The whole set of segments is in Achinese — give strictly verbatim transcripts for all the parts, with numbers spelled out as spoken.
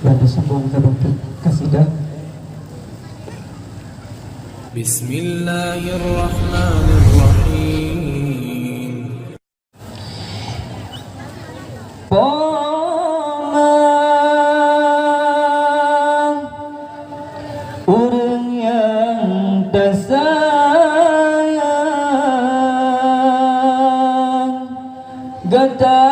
Dan disambung saboh teuk kasidah. Bismillahirrahmanirrahim. Poma, ureuëng nyang tasayang, gata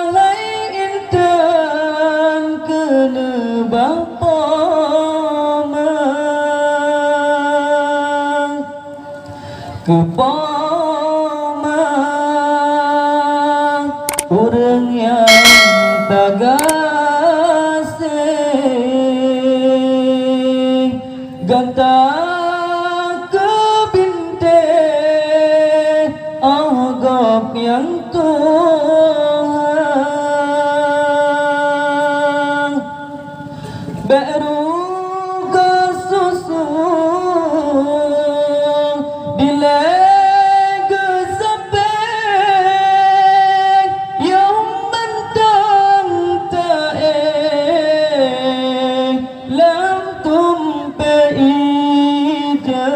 hai intan keuneubah poma. Keu poma, ureuëng nyang tagaséh, gata keu bintéh óh gob nyang tuha. Bék rugoe susu dilée geusabéh, yoh mantong taéh lam tumpée ija.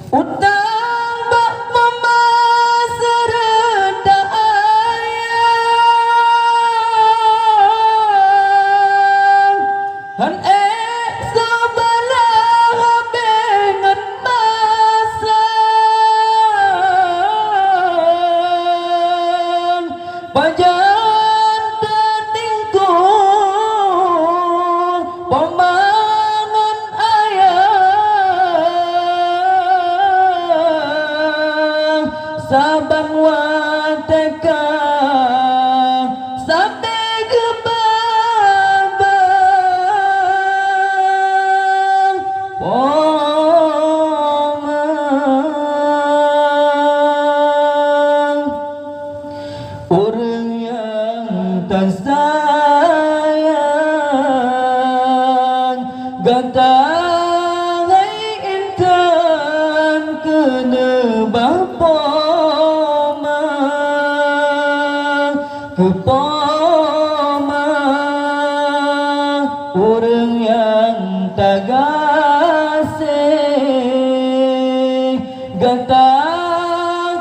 Utang bak poma seureuta ayang, han ék sabalah habéh ngon masa. Pajan tatingkue poma ngon ayah, saban watée ka sabe geubaba. Poma, ureuëng nyang tasayang, gata hai intan keuneubah poma. Keu poma, ureuëng nyang tagaséh, gata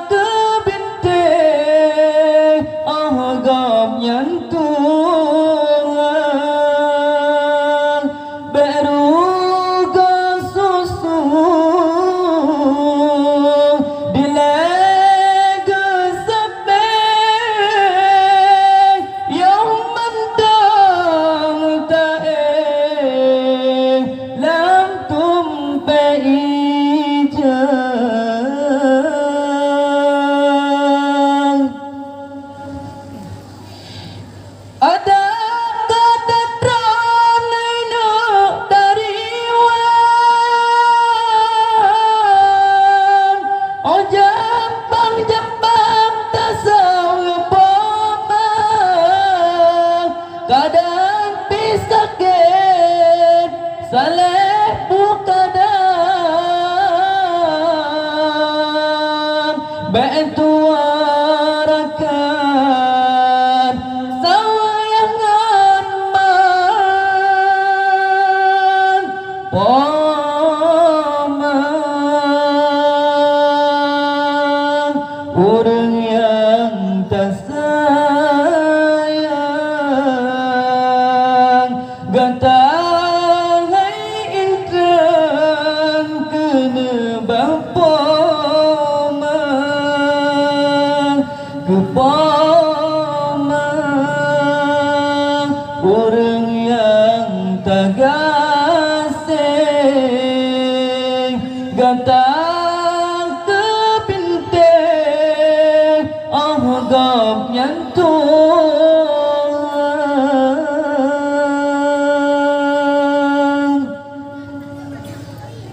keu bintéh óh gob nyang tuha. Bék rugoe susu dilée geusabéh, yoh mantong taéh lam tumpée ija. Adak gata droeneuh dari wan, óh jambang-jambang tasoe poma, kadang pih sakét saleh bukadan. Bék tuwoe rakan saweue ngon man. Poma, ureuëng nyang tasayang, gata hai intan keuneubah poma. Keu poma, ureuëng nyang tagaséh, gata keu bintéh óh gob nyang tuha.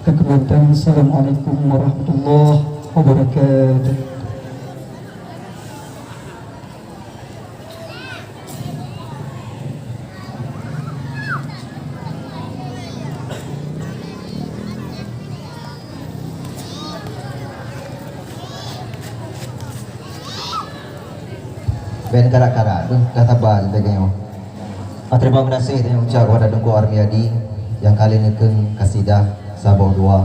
Ka keumantong, Assalamualaikum warahmatullahi wabarakatuh. Ben karat-karat tu dah sabar je lagèe nyoe. Ah, terima kasih saya ucap kepada Teungku Armiadi yang kali neukheun kasidah saboh dua.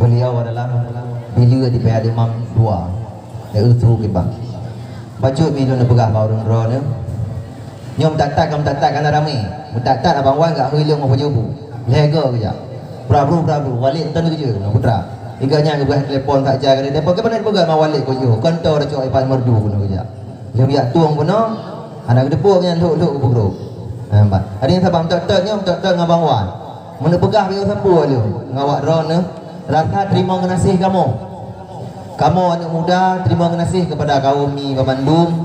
Beliau adalah bila di pihak imam dua. Ya, itu kiban. Bacut mi lôn peugah bak ureueng droeneuh. Nyoe meutat-tat ka meutat-tat ka na ramé. Meutat-tat abang wan gak hôi lôn ngon pajoh bu. Lhèe go geujak. Bra bru, bra bru, Walid ton geujak ngon putra. Iga nyan geupeugah telepon sak jai kali telepon. Keupeue na peugah ma Walid kujak? Kantor cok ipat merdu keunoe geujak. Lheueh jak tueng bunoe, hana geuteupeue nyan lhok-lhok geupeugrôp. Ha, bah. Hari nyan saban meutot-tot nyoe, meutot-tot ngon abang wan. Meuneupeugah bak sapeue lôn ngon awak droeneuh, rasa terima geunaséh kamoe. Kamoe aneuk muda terima geunaséh kepada kaum mi banmandum,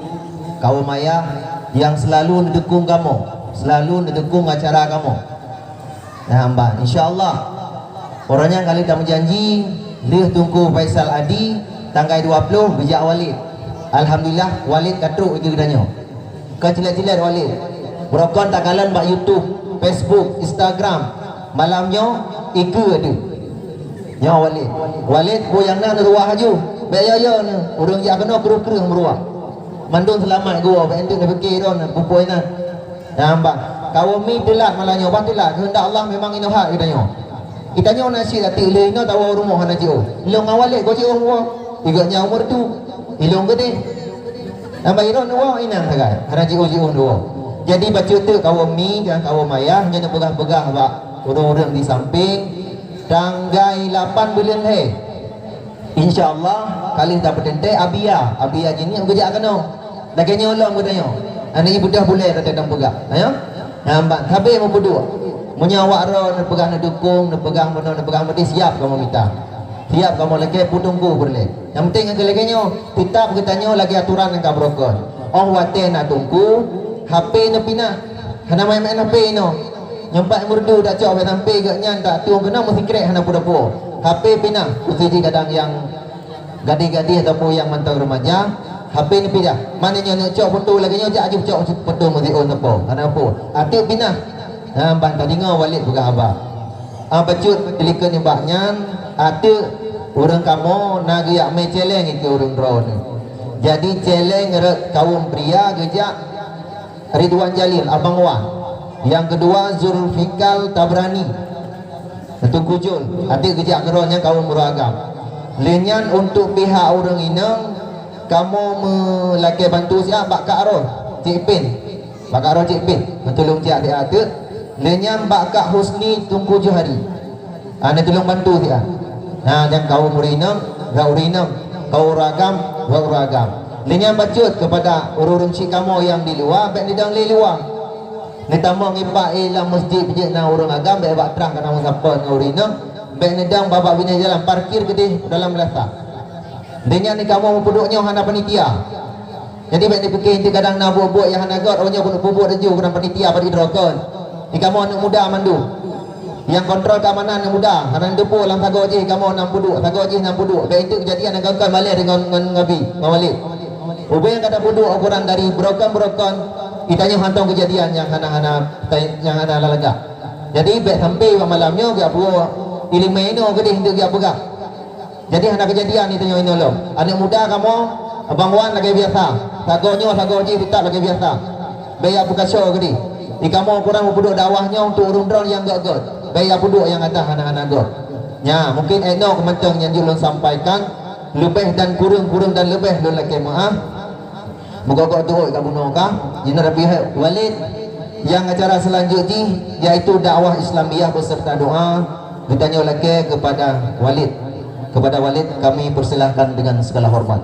kaum ayah yang selalu neudukung kamoe, selalu neudukung acara kamoe. Nah, bah, insya Allah, uroe nyan ka lheueh tameujanji, lheueh Teungku Faisal Adi, tanggai dua ploh geujak Walid. Alhamdulillah, Walid ka trok di geutanyoe. Ka cilet-cilet Walid. Beurokon takalon bak YouTube, Facebook, Instagram. Malam nyoe, ikeue deuh. Nyoe Walid. Walid, peue nyang na neuruah laju. Bèk yo-yo neuh. Ureueng jak keunoe kreueh-kreueh meuruah. Mandum seulamat geuwoe, bèk enteuk neupike droeneuh, peue-peue na. Nyang bah, kaum mi teulat malam nyoe, bah teulat. Keuheundak Allah memang inoe hat geutanyoe. Geutanyoe na cit até lheueh inoe tawoe rumoh hana jiôh. Ilôn ngon Walid goe jiôh woe. Iga nyan umur tu. Ilôn geudeh. Nambah ilôn dua inong sagai. Hana jiôh-jiôh dua. Jadi bacut teuk kaum mi dan kaum ayah nyan peugah-peugah bak ureueng-ureueng di samping. Tanggai lapan buleuen lhèe. Insya Allah, ka lheueh tapeuteuntèe Abia. Abia jih nyoe geujak keunoe. Lagèe nyoe lom geutanyoe. Aneuk ibu dah bulèe tatem peugah. Ayo. Nyang ban, habéh meupeuduek. Meunyoe awak droe neupeugah neudukung, neupeugah meunoe, neupeugah meudéh, siap kamoe mita. Siap kamoe lakèe peutunggu peureulèe. Nyang penting nyang keu lagèe nyoe, teutap geutanyoe lagèe atoran nyang ka beurokon. Óh watèe na teungku, H P neupinah. Hana maén-maén H P inoe. Nyoe pat meureudu tacok bak sampé geuh nyan, tak tueng keunoe meusikrek hana peue-peue. H P pinah, khusus jih kadang nyang gadih-gadih ataupun nyang mantong remaja, H P neupinah. Mana nyoe neuk cok foto lagèe nyoe, jak aju cok foto meusiôn teupeu. Hana peue. Até pinah. Ha, ban tadeungoe Walid peugah haba. Ah, bacut dilikot nibak nyan, até ureueng kamoe na geujak mé cèlèng keu ureueng droeneuh. Jadi cèlèng rot kaum pria geujak Ridwan Jalil, Abang Wan. Nyang keudua Zulfikar Tabrani, Teungku Jul, até geujak keudroe nyan kaum ureueng agam. Lheueh nyan untuk pihak ureueng inong, kamoe meulakèe bantu siat bak Kak Roh, Cik Pin. Bak Kak Roh Cik Pin, meutulông siat-siat teuk. Lheueh nyan bak Kak Husni Teungku Johari. Ha, neutulông bantu siat. Ha, nyang kaum ureueng inong, bak ureueng inong, kaum ureueng agam, bak ureueng agam. Lheueh nyan bacut keupada ureueng-ureueng chik kamoe nyang di luwa, bèk neudong lé luwa. Neutamong ipak, eh, lam meuseujid jeuet na ureueng agam, bèk bak trang ka na meusapeue ngon ureueng inong, bèk neudong babah binéh jalan, parkir keudéh dalam meulasa. Lheueh nyan di kamoe meupeuduek nyoe hana panitia. Jadi bèk neupike, enti kadang na buet-buet nyang hana göt, oh nyoe keuneuk peubuet laju keunan panitia bak droe kon. Di kamoe aneuk muda mandum. Nyang kontrol keamanan aneuk muda, hana neuteupeue lam sagoe jih kamoe nam peuduek, sagoe jih nam peuduek. Bèk enteuk keujadian nyang kon-kon malèe deungon ngon ngabi, ngon Walid. Ubé nyang ka tapeuduek ukuran dari beurokon-beurokon, geutanyoe hantom keujadian nyang hana-hana, nyang hana lagak. Jadi bèk sampé bak malam nyoe geujak peuwoe ileumèe inoe keudéh enteuk geujak peugah. Jadi hana keujadian itu nyoe inoe lom. Aneuk muda kamoe, Abang Wan lagèe biasa. Sagoe nyoe, sagoe jih teutap lagèe biasa. Bèk jak peukaso keudéh. Di kamoe kurang meupeuduek dakwah nyoe untuk ureueng droe nyang göt-göt. Bèk jak peuduek nyang atah hana-hana göt. Nya, mungkin 'oh noe keuh mantong nyang jeuet lôn sampaikan. Leubeh dan kureueng, kureueng dan leubeh lôn lakèe meu'ah. Meugoe-goe tu'ôt ka bunoe kah, jinoe Rabbi Walid. Nyang acara seulanjut jih, yaitu dakwah Islamiyah beserta doa, geutanyoe lakèe keupada Walid. Keupada Walid kami persilahkan dengan segala hormat.